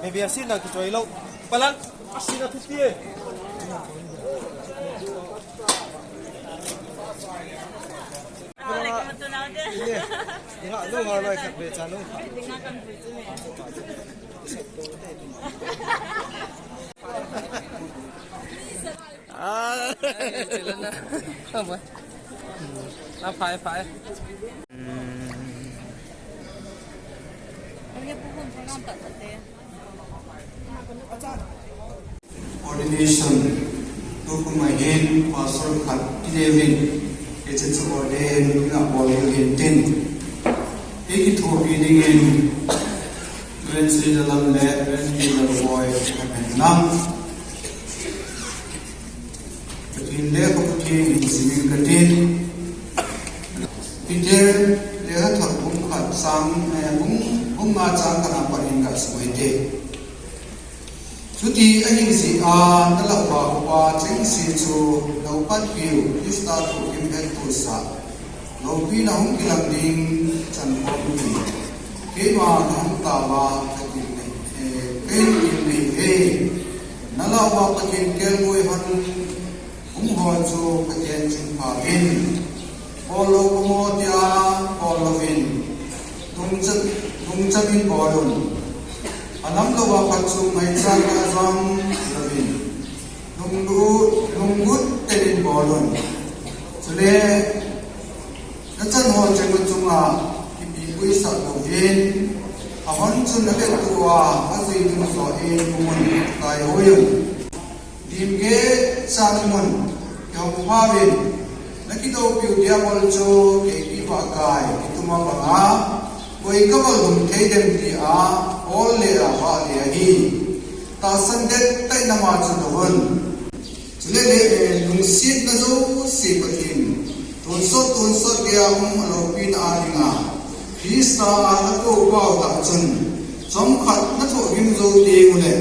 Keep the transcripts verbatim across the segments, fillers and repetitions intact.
Maybe a sina kichoi lo. Palan, a sina thupi e. Nga lo nga lo khat be cha lo. Ah, sila na. Tama. Ah, phai, phai. Ordination. Tukum a hin pastor khat kinei uvin. Hiche chu ordain ina bol u hintin. Ikithopi dingin Reverend Sri Dalam le Reverend P Lalboi kahin lang. Pathen lekhabu theng hin simin katin. Peter lekhathot bung khat chang, eh, bung, bung nga chang khat a pat hin kasim u hite. Chuti ahi jeh a, nalah uva upa chengse chu loupatpiu Christa thu kimkhat tohsah loupina hung kilang ding chan khom uvin. Keima nahung tauva kahin, eh, kahin nei e. Nalah uva Pathen kelngoi hon um ho chu Pathen chingpha uvin. Bol lou kamo tia bol louvin. Lungchang, lungchang in bol un. Alam louva phat chu ngaichat a jong louvin. Lunglut, lunglut tah in bol un. Chule nachan ho cheng chunga kipipuisah louvin, ahon chun alet tua ajui ding joh in umun, taihoi un. Limgei chan umun, kihong pha uvin. Nakidoupiu Diabol chu kei kivah kai kituma banga, koi kaval lhung thei dem tia bol le a vah le ahi. Tahsan det tah in ama chu douvun. Chule le, eh, lungsetna jouse Pathen, tonsot, tonsot geiya um aloupina a dinga Christa a nakou pau tah chun, chomkhat nathoh gim jou teng uleh,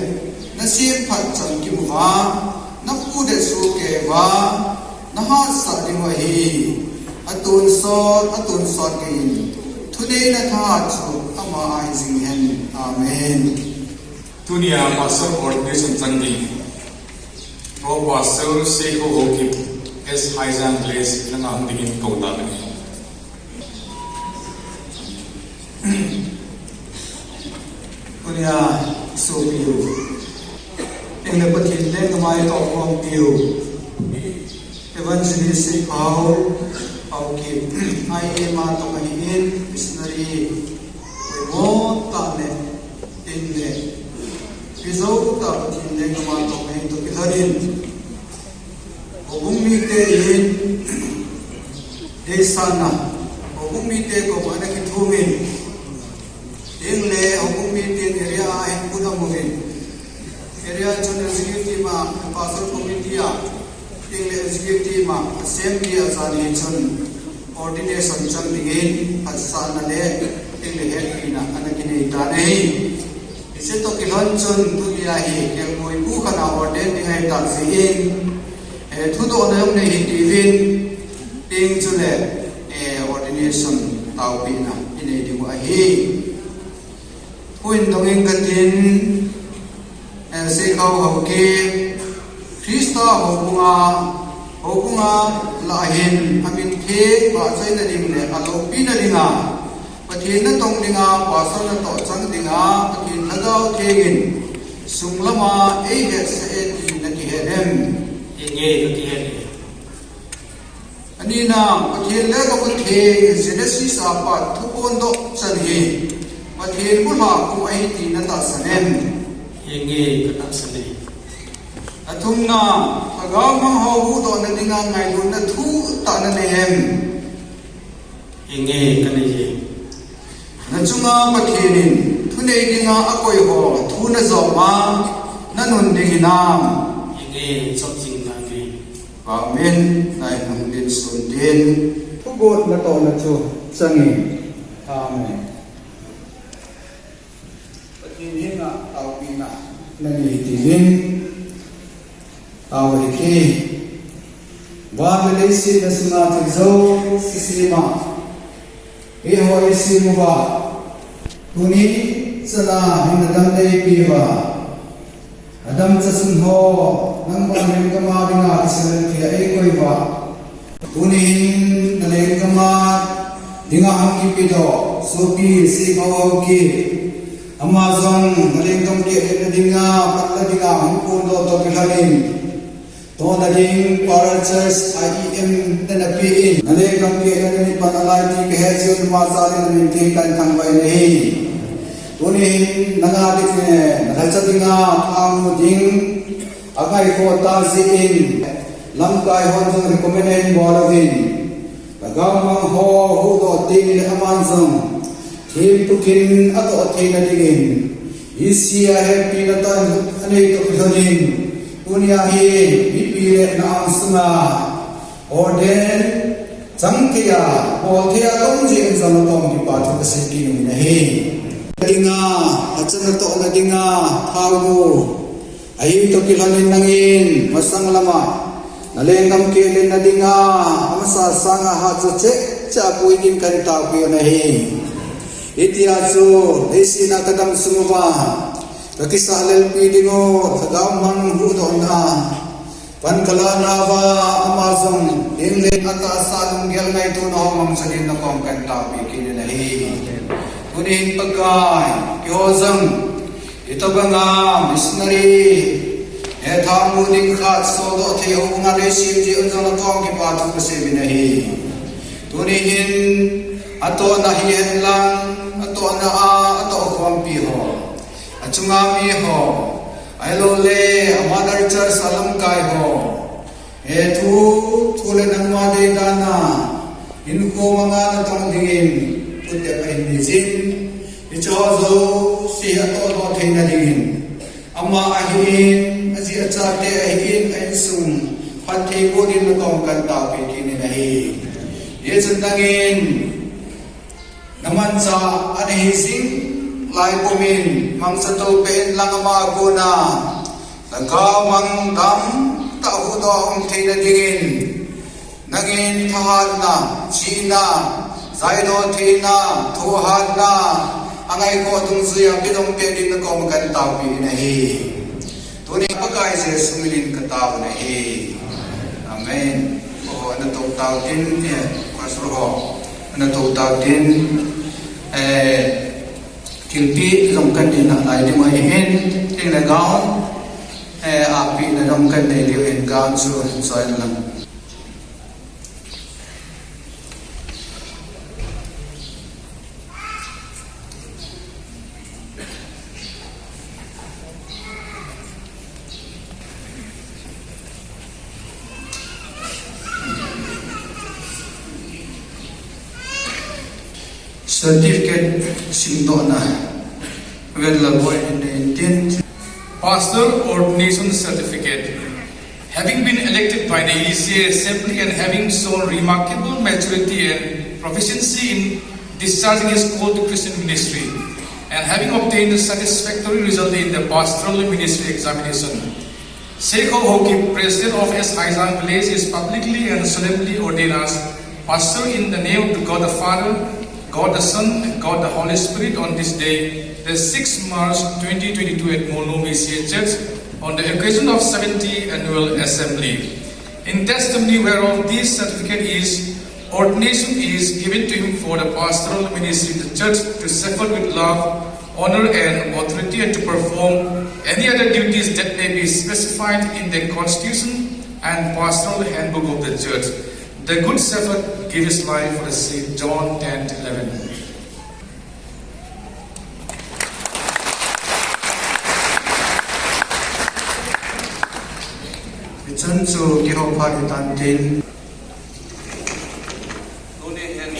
nasemphat chamkim uva, napudet sohkei uva, nahatsah ding u ahi. Atonsot, atonsot geiyin thuneina thahat chu ama a hi jing hen. Amen. Tunia Pastor ordination chang ding Pro Pastor Seikho Haokip, S Haijang Village, langa hung dingin kou tauve. Tunia sopiu, tengle Pathen lenggam a itoh khompiu Evangelist Seikho Haokip, I M a tong ahin, missionary poimo tah le, tengle, pijou tah Pathen lenggam a tong ahin toh kilhonin, houbung mite in deisahna, houbung mite koma ana kithumin, tengle houbung miten area a hin put amun, area chun executive a, pastor committee a, tengle executive a, assembly a jani chun ordination chang dingin phatsahna le tengle hetpina ana kinei tan ahi. Hiche toh kilhon chun tunia hi kelngoi pu khat a ordain ding ahitah jeh in, eh, thudohna jong nei hitiuvin, tin chule, eh, ordination taopehna inei diu ahi. Thu in dongin katin, eh, Seikho Haokip, Christa houbunga, houbunga lah a hin amin theng vahchoina ding le aloupina dinga Pathen natong dinga, pastor natoh chang dinga, Pathen Lhagao Theng in sung lama eihetsah e ti nakihet em? Henge, kakihet e. Anina, Pathen lekhabu theng Genesis a pat thuphondoh chan hi Pathen bulha kum ahi ti natahsan em? Henge, katahsan e. Athumna, lhagao mang ho huhdohna dinga ngailutna thu tah nanei em? Henge, kanei e. Nachunga Pathen in thunei dinga akoi ho thu najom a, nanun ding hinam? Henge, chop jing nange. Amen. Nai nung din sun din. Thugot natohna chu chang e. Amen. Pathen henga taopehna. Nani hiti vin, tao hiti. Van le leiset na sunga thil jouse sema, eiho eisem uva, tuni chana hin nadam neipe uva, adamcha sung ho, nangma lenggam a dinga Israel thia eikoi uva. Tunin nalenggam a dinga hung kipedoh sopi Sekhao Haokip, ama jong nalenggam kehna dinga, patna dinga hung phondoh toh kilhonin, tohna ding Para Church I E M nana pe in, nalenggam kehna ding pan alai ti kahe jeh un ama jal in min thangvah in ahi. Tunin nanga ding le nalhacha dinga thamu ding angaikhoh tah jeh in, lamkai hon jong recommend ahin bol uvin, lhagao mang ho huhdoh teng le aman jong thempu kin atoh theina dingin, E C a hepina tah in anei toh kilhonin, tunia hi mipi le na angsunga ordain chang thei a, bol thei a kaum jeh in jong nakom kipa thu kasei kit in ahi. Dinga, achana tohna dinga, thamu ahi toh kilhonin nangin masang lama nalenggam kehna dinga, amasa sanga hatcha cheh cheh a puiyin kahin taopeh u ahi. Hitia chu leiset a kadam sung uva kakisah lelpi ding u, lhagao mang huhdohna pan kalah nauva, ama jong ding le atahsa lunggel ngaitona ho mangcha din nakom kahin taopeh kit in ahi. Tunin Pakai, keiho jong hitobanga missionary, he thamu ding khat sodoh thei ho banga neisem jeh un jong nakom kipa thu kasei in ahi. Tuni hin atohna hihen lang, atohna a atohkhompi ho, achunga mi ho, ahilou le a mother church a lamkai ho, he thu, thu le nangma deidan a hinkho manga natong dingin pute ahin nei jin, hiche ho jouse atohdoh theina dingin, ama ahin, aji achate ahin, a insung phatthei boh din nakom kahin taopeh kit in ahi. Hichun nangin namanchah ana hi jing lai pumin mangcha toh peh in lang, ama kona lhagao mang tamtah huhdoh a um theina dingin, nangin thahatna, chihna, jaidoh theina, thohhatna, angaikhoh dungjuia pidong peh din nakom kahin taopeh in ahi. Tuni Pakai Jesu minin katao in ahi. Amen. Ho, ana tou tao tin, eh, pastor ho, ana tou tao tin, eh, thilpeh jong kanei nalai ding ahin, tin le gown, eh, apehna jong kanei diu ahin, gown chu join lang. Certificate simdohna, Venlal boi in tin. Pastor Ordination Certificate. Having been elected by the E C A Assembly and having shown remarkable maturity and proficiency in discharging his call to Christian ministry, and having obtained a satisfactory result in the pastoral ministry examination, Sekhao Haokip, President of S Haijang Village, is publicly and solemnly ordained as Pastor in the name of God the Father, God the Son, and God the Holy Spirit on this day, the sixth March twenty twenty-two, at Molnom E C A Church on the occasion of seventy Annual Assembly. In testimony whereof this certificate is, ordination is given to him for the pastoral ministry in the church to shepherd with love, honor, and authority, and to perform any other duties that may be specified in the constitution and pastoral handbook of the church. The good shepherd gave his life for the sheep, John ten eleven. Hichan chu kihoupi tan tin. Tuni hin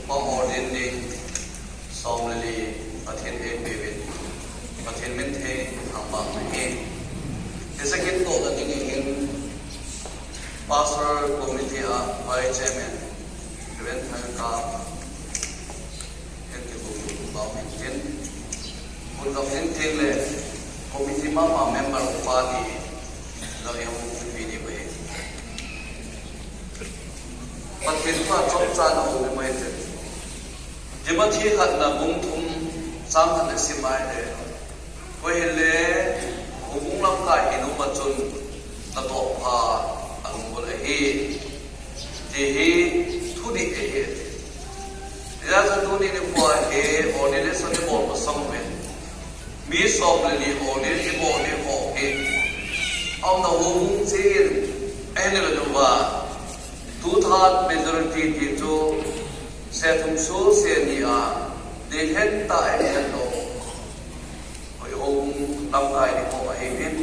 pa ordain ding som le li Pathen in eipeuvin, Pathen min thangvah in ahi. Hiche kitna ding hin Pastor Committee a Vice Chairman, Reverend Thaikam, hin kibol pau hin tin. Bol gam hin tin le committee Mama member upa ni, lo ye hung pi ni bai. Pathen pa chom cha na hung mai te. Timothy khat na bung thum chang khat le sim ai le. Ko hin le, hung lam kai hin upa chun, na to pa, a hung bol ahi. Ti hi thu ni e he. Tia sa thu ni ni bua he, ordination ni bol pa song men. Mi som le ni ordination ni bol ni ho he. Am na hung chin, e ni le nu ba. Tu than majority ti chu, se thum su se ni a, ni hen ta e ni hen lo. Hoi hung lamkai ni hung ahi in.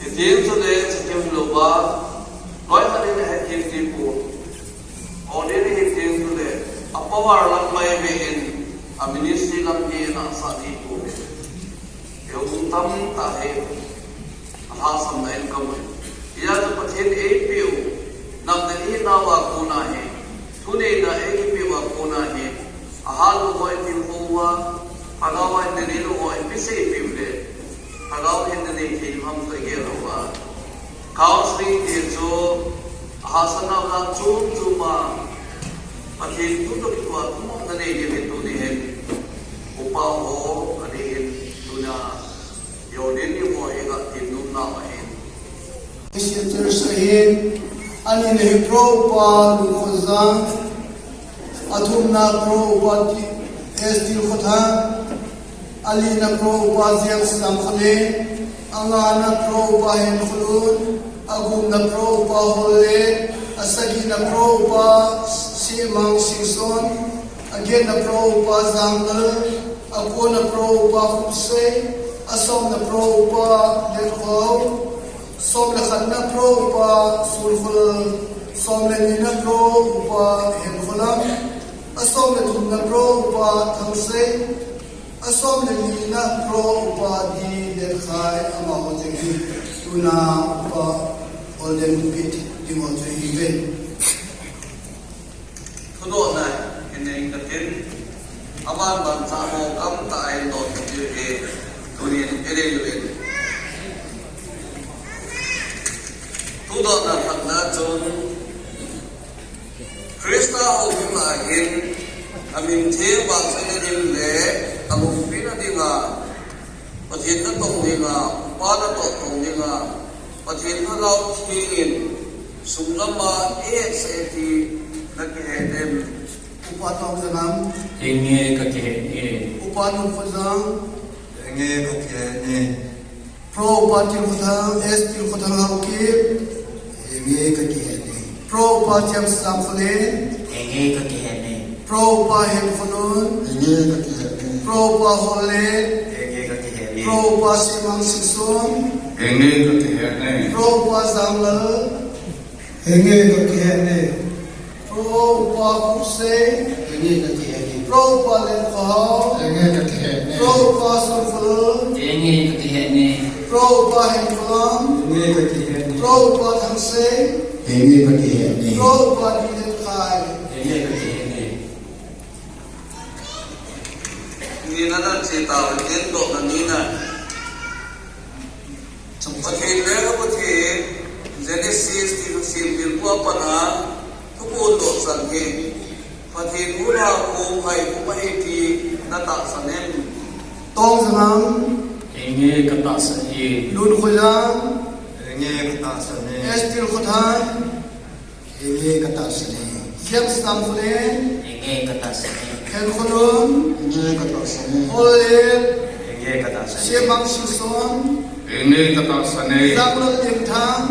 Hitin chule, chikim lova, loi khat in ahe kim ti pu. Hoi ni hitin chule, a power lam mai ve in, a ministry lam hi na sa ti pu. Hoi hung tam ta he. A lhasam na in ka mu. Hia chu Pathen ei piu. Nam na i na wa ku na he. Thu nei na ei piu wa ku na he. A ha lu hoi ti hu wa. Ka na wa in nei lu hoi pi sei piu le. Ka na wa in nei ti ham ka ge lo wa. Counseling ti chu. A ha sa na wa chu chu ma. Pathen tu tu tu a tu mo na nei ni tu ni hen. Upa ho ka ni hen tu na. Yo, din ni mo hi ka tin num na ma hin. Christian Church ahin, ani na hi Pro Upa Lungkhojang, athumna Pro Upa Ti-, S T Khothang, alina Pro Upa James Lamkhole, angana Pro Upa Henkholun, agumna Pro Upa Holle, asagina Pro Upa Simang Singson, agenna Pro Upa Janglal, akona Pro Upa Khupsei, asomna Pro Upa Lenkhou, som le khatna Pro Upa Sunkhol, som le nina Pro Upa Henkholam, asom le thumna Pro Upa Thangsei, asom le nina Pro Upa Di Lenkhai, amaho jeng hi tuna Upa Golden Pit ding ho chu hi ve. Thudohna, hin nei ka tin, aman ban cha mo kam ta ai dot ka tiu he, tunin e lei lu in. Thudohna khatna chun, Krista ho hung na hin, amin theng vang sai na ding le, alungpi na ding a, Pathen na tong ding a, Upa na tong, tong ding a, Pathen na lau theng in, sung lam a, e se ti, na kihe dem. Upa Tongjanam. Henge ka kihe ne. Upa Nungkhojang. Henge ka kihe ne. Pro Upa Tilkhothang, S Tilkhothang Haokip. Henge ka kihe ne. Pro Upa Thiam Samkhole. Henge ka kihe ne. Pro Upa Henkholun. Henge ka kihe ne. Pro Upa Holle. Henge ka kihe ne. Pro Upa Simang Singson. Henge ka kihe ne. Pro Upa Janglal. Henge ka kihe ne. Pro Upa Khupsei. Henge ka kihe ne. Pro Upa Lenkhou. Henge ka kihe ne. Pro Upa Sunkhol. Henge ka kihe ne. Pro Upa Henkholam. Henge ka kihe ne. Pro Upa Thangsei. Henge ka kihe ne. Pro Upa Di Lenkhai. Henge ka kihe ne. Nina na che ta, ken dohna nina. Pathen le ka Pathen, Genesis ti ka sim bil pu a pat a, Thuphon doh chan hi. Pathen u la ko hai ko pa he ti na tahsan em. Tongjanam. Henge ka tahsan e. Lunkhoilang. Henge ka tahsan e. S Tilkhothang. Henge ka tahsan e. Thiam Samkhole. Henge ka tahsan e. Henkholun. Henge ka tahsan e. Holle. Henge ka tahsan e. Simang Singson. Henge ka tahsan e. Janglal Limthang.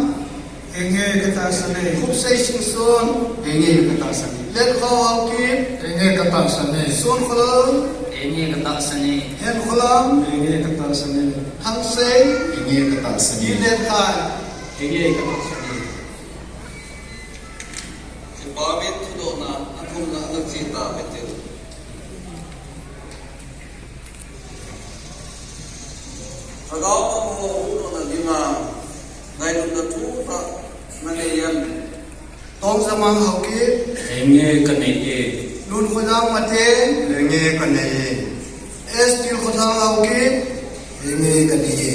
Henge ka tahsan e. Khupsei Singson. Henge ka tahsan e. Lenkhou Haokip. Henge ka tahsan e. Sunkhol. Henge ka tahsan e. Henkholam. Henge ka tahsan e. Thangsei. Henge ka tahsan e. Di Lenkhai. Henge ka tahsan e. Kipa min thudohna, athumna, ana che ta ve te. Lhagao mong ho huhdohna dinga, ngailutna thutah na nei em? Tongjanam Haokip. Henge ka nei e. Lunkhoilang Mate. Henge ka nei e. S Tilkhothang Haokip. Henge ka nei e.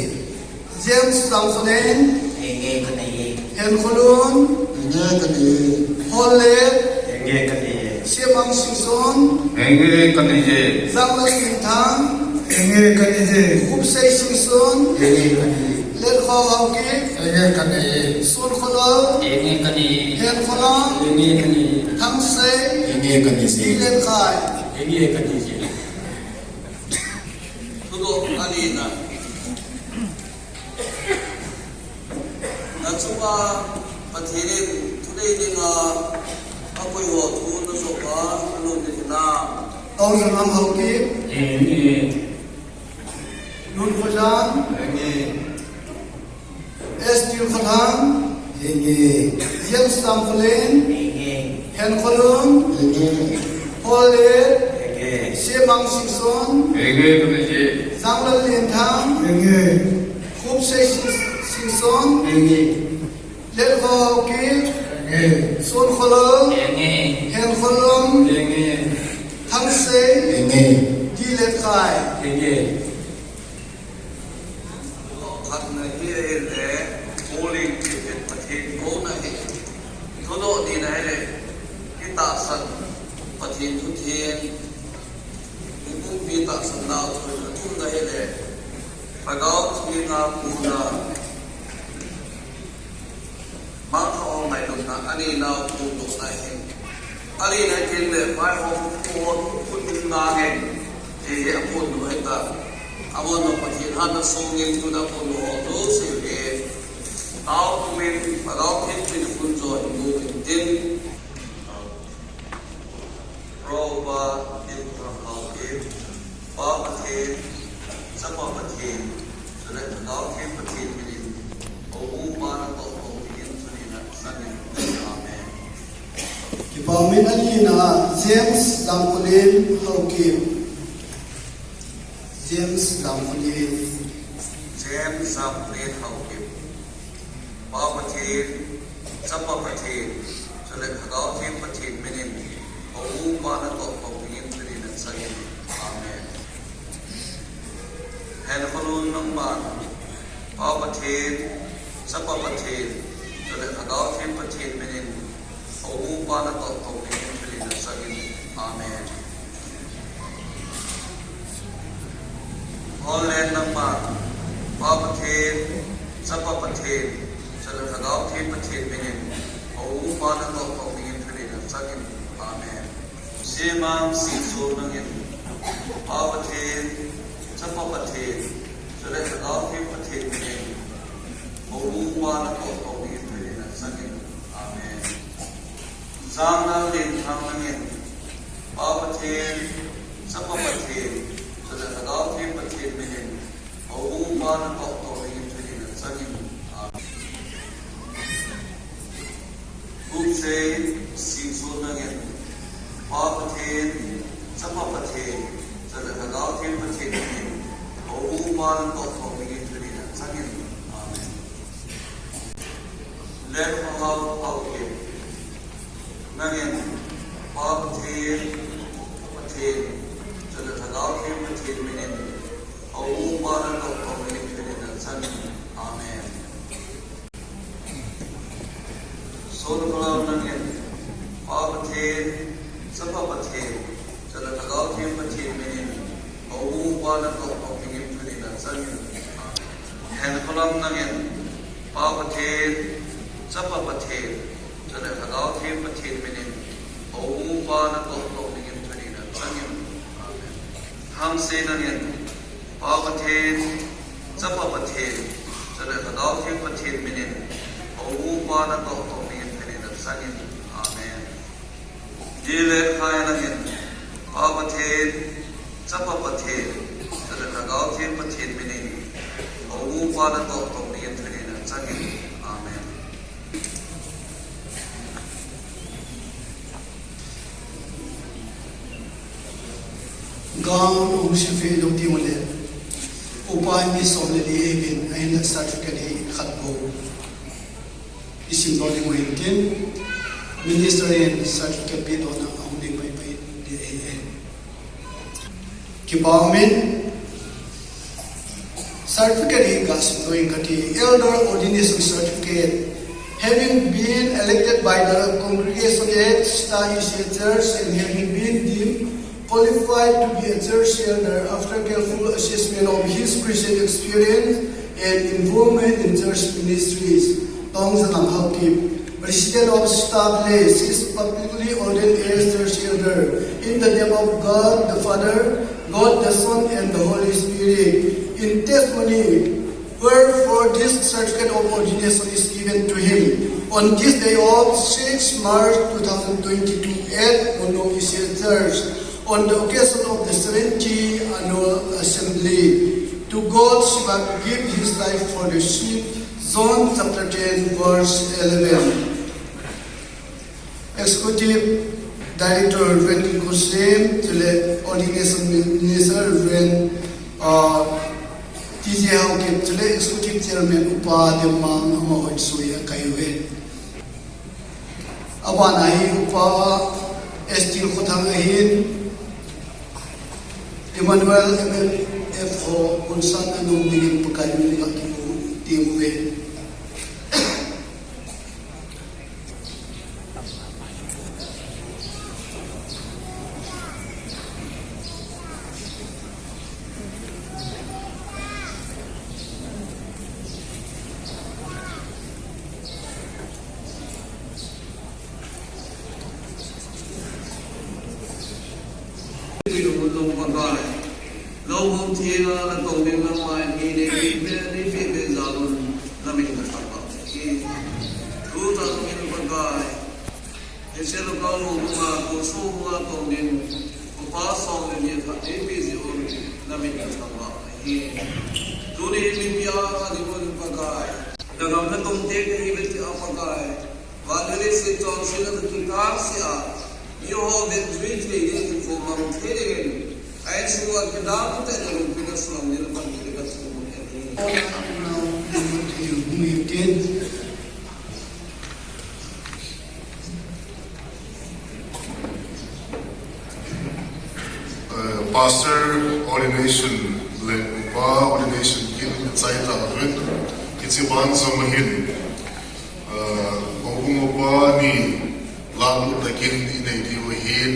James Sangkholen. Henge kanei e. Henkholun. Henge kanei e. Holet. Henge kanei e. Semang Singson. Henge kanei e. Zanglal Linthang. Henge kanei e. Khupsei Singson. Henge kanei e. Letkho Haokip. Henge kanei e. Sonkholal. Henge kanei e. Henkholam. Henge kanei e. Thangsei. Henge kanei e. Diletkhai. Henge kanei e. Thudoh anina. Nachunga Pathen in thudei dinga apuiho thu najoh a, nalung ding hinam? Aujang Haokip. Henge. Lunkhojan. Henge. Estil Khathang. Henge. James Sangkholen. Henge. Henkholun. Henge. Holet. Henge. Semang Singson. Henge kanei e. Zanglal Linthang. Henge. Khupsei Sing-, Singson. Henge. Letkho Haokip. Henge. Sonkholal. Henge. Henkholun. Henge. Thangsei. Henge. Diletkhai. Henge. Khatna hi ahile, Holy Spirit Pathen kouna ahi. Thudoh nina ahile, itahsan Pathen thutheng, mipumpi tahsan nau thu athumna ahile, Lhagao Theng a kona, Mangthah ho ngailutna, anina u phondohna ahi. Alina ahin le, vaihom ho, thuphon nangin, hiche hi aphondoh ahitai. Amahon Pathen hatna songin tuna aphondoh ho jouse hi, tao pumin, Lhagao Theng min aphondoh in mumin tin. Proho Pa, Dil Thang Haokip, Pa Pathen, Chapa Pathen, chule Lhagao Theng Pathen minin, Houbung Pa natoh bou dingin thudih nachangin. Amen. Kipa umin. Anina, James Lamkholen Haokip. James Lamkholen. James Lamkholen Haokip. Pa Pathen, Chapa Pathen, chule Lhagao Theng Pathen minin, Houbung Pa natoh bou dingin thudih nachangin. Amen. Henkholun nangman, Pa Pathen, Chapa Pathen, chule Lhagao Theng Pathen minin, Houbung Pa natoh bou dingin thudih nachangin. Amen. Holet nangman, Pa Pathen, Chapa Pathen, chule Lhagao Theng Pathen minin, Houbung Pa natoh bou dingin thudih nachangin. Amen. Semang Singson nangin, Pa Pathen, Chapa Pathen, chule Lhagao Theng Pathen minin, Houbung Pa natoh bou dingin thudih nachangin. Amen. Zanglal Linthang nangin, Pa Pathen, Chapa Pathen, chule Lhagao Theng Pathen minin, Houbung Pa natoh bou dingin thudih nachangin. Amen. Khupsei Singson nangin, Pa Pathen, Chapa Pathen, chule Lhagao Theng Pathen minin, Houbung Pa natoh bou dingin thudih nachangin. Amen. Letkho Haokip nangin, Pa Pathen, Pathen, chule Lhagao Theng Pathen minin, Houbung Pa natoh bou dingin thudih nachangin. Amen. Sonkholal nangin, Pa Pathen, Chapa Pathen, chule Lhagao Theng Pathen minin, Houbung Pa natoh bou dingin thudih nachangin. Amen. Henkholam nangin, Pa Pathen, Chapa Pathen, chule Lhagao Theng Pathen minin, Houbung Pa natoh bou dingin thudih nachangin. Amen. Thangsei nangin, Pa Pathen, Chapa Pathen, chule Lhagao Theng Pathen minin, Houbung Pa natoh bou dingin thudih nachangin. Amen. Diletkhai nangin, Pa Pathen, Chapa Pathen, chule Lhagao Theng Pathen minin, Houbung Pa natoh bou dingin thudih nachangin. Amen. Gang u shifi lo ti mole. Upa mi som le li e bin, ahin certificate hi khat bou. Isim lo ding u hintin, minister in certificate pedohna ahung ding paipai ding ahi e. Kipa umin, Certificate hi gasitoi kati, Elder Ordination Certificate. Having been elected by the congregation at Star E C A Church and having been deemed qualified to be a church elder after careful assessment of his Christian experience and involvement in church ministries. Tongzang Haokip, President of Star Village, is publicly ordained as church elder in the name of God the Father, God the Son, and the Holy Spirit. In testimony, wherefore this certificate of ordination is given to him on this day of sixth March two thousand twenty-two at Mono E C A Church on the occasion of the seventy annual assembly. To God shall give his life for the sheep. John chapter ten, verse eleven. Executive Director Reverend Kin Kosem, chule Ordination Minister Reverend, uh, T J Haokip, chule Executive Chairman Upa Demang, amaho insung a kaiuve. Abana hi Upa Estil Khothang ahin, Emmanuel M F ho hunsan anom dingin Pakai min in kakimu uve. Lungdong Pakai, lou hung thina na tong ding na mai mi nei mi pe nei pe pe jalun na min na thang ba. Thu ta tong ding Pakai, Israel ka lou ma ko so ma tong ding, ko pa song ding ni tha nei pe ji un na min na thang ba. Tuni mi pia ka ni ko Pakai, na gam na tong te ka hi ve ti a Pakai. Vanlele se chon se na tu kar se a, Jehovah ven jui jui ni tu ko mang the de ven. Ai su a ke dam te na lu pe na su lam ni na pan ni ka su mo ke ni. Uh, Pastor ordination le Upa ordination kin chai ta ven. Kichi ban sa mahin. Uh, Houbung Upa ni lalu takin inei diu ahin,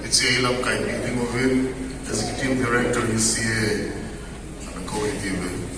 hiche lamkai pi ding uvin, Executive Director E C A, ana kou hi diu ahin.